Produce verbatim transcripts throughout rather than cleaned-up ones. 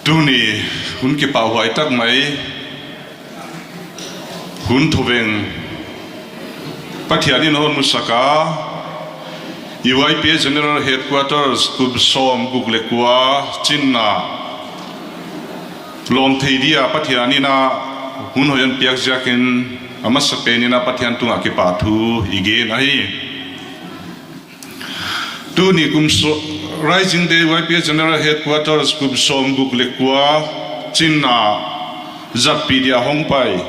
Tuni hun kipahhuai tak mai, hun thuveng Pathian in hon musak a, i Y P A General Headquarters kum sawmguk leh kua chinna lawm thei dia Pathian in a hun hoih hon piak ziakin a masapen in a Pathian tungah kipahthu i gen ahi. Tuni kum so-, Rising Day Y P A General Headquarters kum sawmguk leh kua chinna zatpih dia hongpai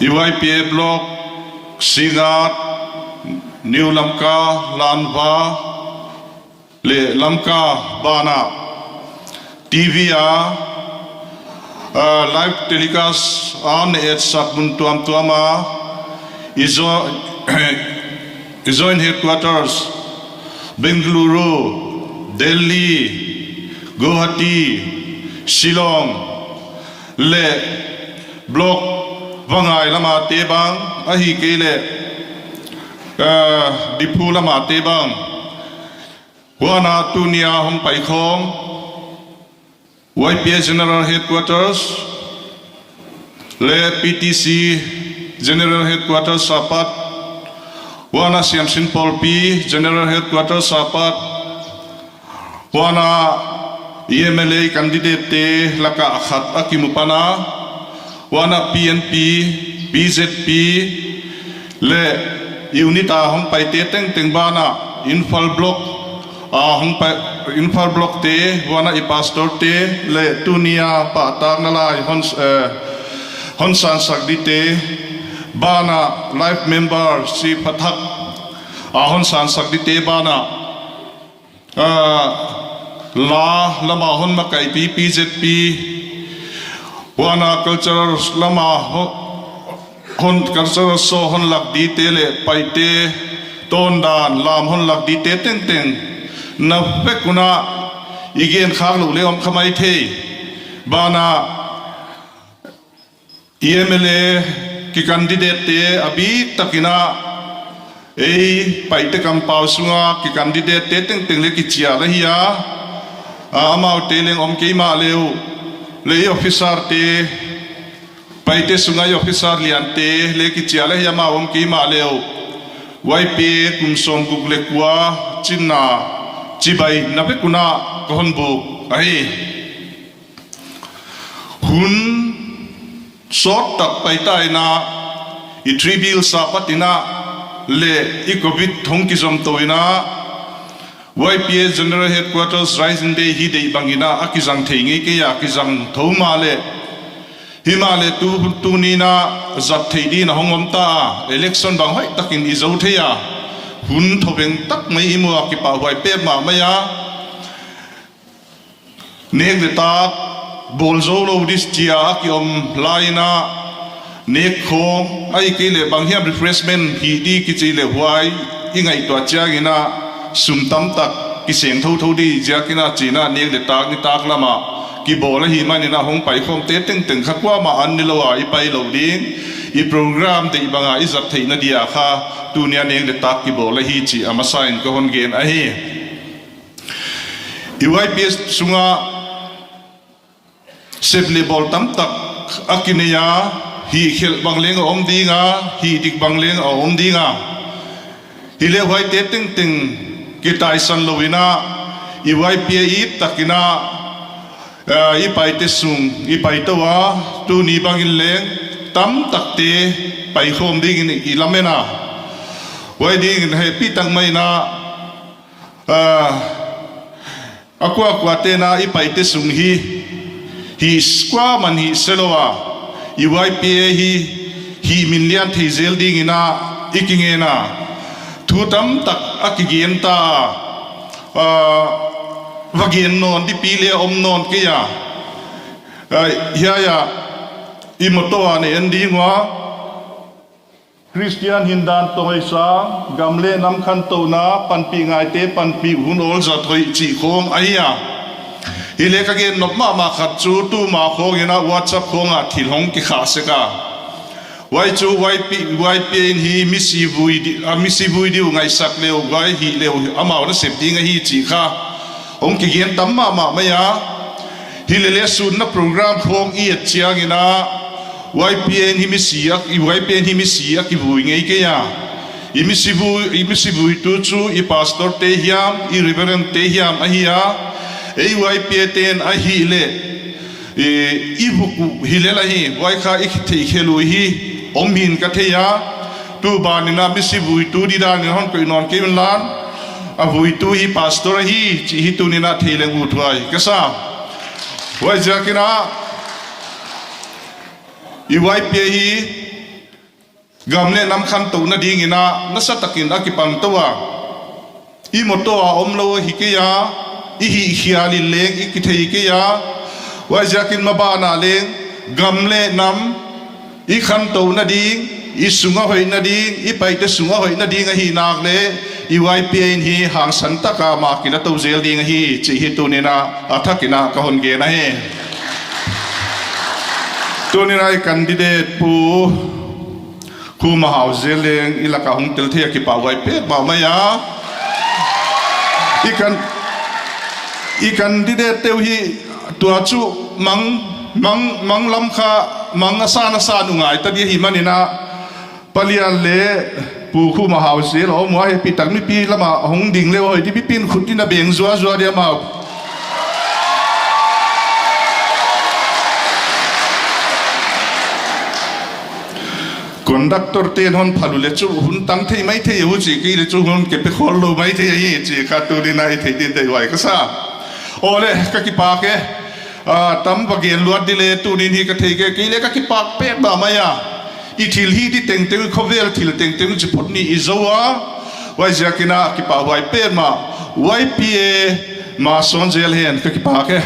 i Y P A Block, Singngat, New Lamka, Lamvai leh Lamka banah T V a, ah, live telecast a na etsak mun tuamtuam a, i jo-, i Joint Headquarters, Bengaluru, Delhi, Guwahati, Shillong, leh Block Vangai lama te bang, ahihkeileh, ah, Diphu lama te bang. Huan a tuni a hongpai khawm Y P A General Headquarters leh P T C General Headquarters apat, huan a Siamsin Pawlpi General Headquarters apat, huan a M L A candidate te laka khat a kimu pan a, huan a P N P, P Z P leh unit a hongpai te tengteng banah Imphal Block a hongpai, Imphal Block te, huan a i pastor te leh tuni a pahtakna lai hon, eh, hon sansak di te banah live member si phatak a hon sansak di te banah, ah, la lama hon makaihpi P Z P, huan a cultural lama ho-, hon cultural show hon lak di te leh Paite tawndan lam hon lak di te tengteng, na vek un a i gen khak louh leng om kha maithei. Banah i M L A ki candidate te a biktakin a, ei Paite kampau sunga ki candidate te tengteng leh kichial ahi a, a, amaute leng om kei mahle uh, leh i officer te, Paite sunga i officer lian te leh kichial ahi a, amau om kei mahle uh, Y P A kum sawmguk leh kua chinna chibai na vek un a ka hon buk ahi. Hun sawt tak paita in a, i three bills apat in a leh i covid hong kizom tou in a, Y P A General Headquarters Rising Day hi deih bangin a, a kizang thei ngei kei a, kizang thou mahleh. Himahleh tu, tuni in a zat theih din a hong om ta a, election bang hoih takin i zou thei a, hun thuveng tak mai i mu a, kipahhuai petmah mai a. Nek leh tak bawl zou lou di chia a ki om lai in a, nek khawng ahihkeileh bang hiam refreshment hih di kichi leh huai i ngaihtuah chiangin a, sum tamtak kiseng thouthou di ziakin a chi in a, nek leh tak nitak lama kibawl ahihmanin a, hongpai khawmte tengteng kha kuamah an ni lou a i pai lou ding, i program deih banga i zat theihna dia kha tuni a nek leh tak kibawl ahi chih a masa in ka hon gen ahi. I Y P A sunga sep leh bawl tamtak a kinei a, hihkhelh bang leng a om ding a, hihdik bang leng a om ding a. Hileh huaite tengteng kitaisan lou in a, i Y P A it takin a, ah, i Paite sung i pai tou a, tuni bangin leng tamtakte paikhawm dingin i lamen a. Huai dingin hehpihtak mai in a, ah, a kuakuate'n a i Paite sung hi, hih kuamah hih se lou a, i Y P A hi, hih min lian thei zel dingin a i kingen a. Thu tamtak a kigen ta a, ah, va gen nawn di pi leh om nawn kei a. Ah, hiai ah i motto a na en ding ua, Christian hindan tawh ngaihsa, gam leh nam khantouhna, panpih ngaite panpih, hun awl zat hoih chih khawng ahi a. Hileh ka gen nop mahmah khat chu tuma khawngin a WhatsApp khawngah thil hong kikhah sek a. Huai chu Y P, Y P A in hi misi vui di, a misi vui di uh ngaihsak leh uh, huai hih leh uh amau nasep ding ahi chih kha Hong kigen tam mahmah mai a. Hilele sunna program khawng i et chiangin a, Y P A in hi misi a, i Y P A in hi misi a kivui ngei kei a. I misi vui, i misi vuitu chu i pastor te hiam, i reverend te hiam ahi a. Ei Y P A te'n ahihleh, i, i vuk uh hilel ahi, huai kha i theikhe lou hi, om hi'n ka thei a. Tu ban in a misi vuitu didan in hon koih nawn kei un lan. A vuitu hi pastor ahi, chih hi tuni'n a thei leng uthuai ka sa. Huaiziakin a, i Y P A hi gam leh nam khantouhna dingin a nasatakin a kipan tou a. I mawtaw a omlou hi kei a, i hihkhial in leng i kithei kei a. Huaiziakin maban ah leng gam leh nam i khantouhna ding, i sung a hoihna ding, i paite sung a hoihna ding ahih nak leh, i Y P A in hi hangsan taka mah kila tou zel ding ahi, chih hi tuni'n a, a thakin a ka hon gen ahi. Tuni'n a i candidate Pu Khuma Hauzel leng i laka hong tel thei a kipahhuai petmah mai a. I can, i candidate te uh hi tua chu mang, mang, mang lam kha, mang a san a san uh ngai ta di ahihmanin a, Palian leh Pu Khuma Hauzel a om ua, hehpihtak mipi lam a hong ding leh hoih di, mipi'n khut in a beng zuazua di amau. Conductor te'n hon phal uleh chu hun tang thei maithei uh chih kei leh chu hun ke pe khol lou maithei ahi chih kha tuni'n a i thei ding thei huai ka sa. Awle, ka kipak e. Ah, tam va gen luat di leh tuni'n hi ka theikei, kei leh ka kipak petmah mai a. I thil hih di tengteng, khovel thil tengteng chi phot ni i zou a. Huaiziakin a kipahhuai petmah. Y P A mah sawn zel hen, ka kipak e.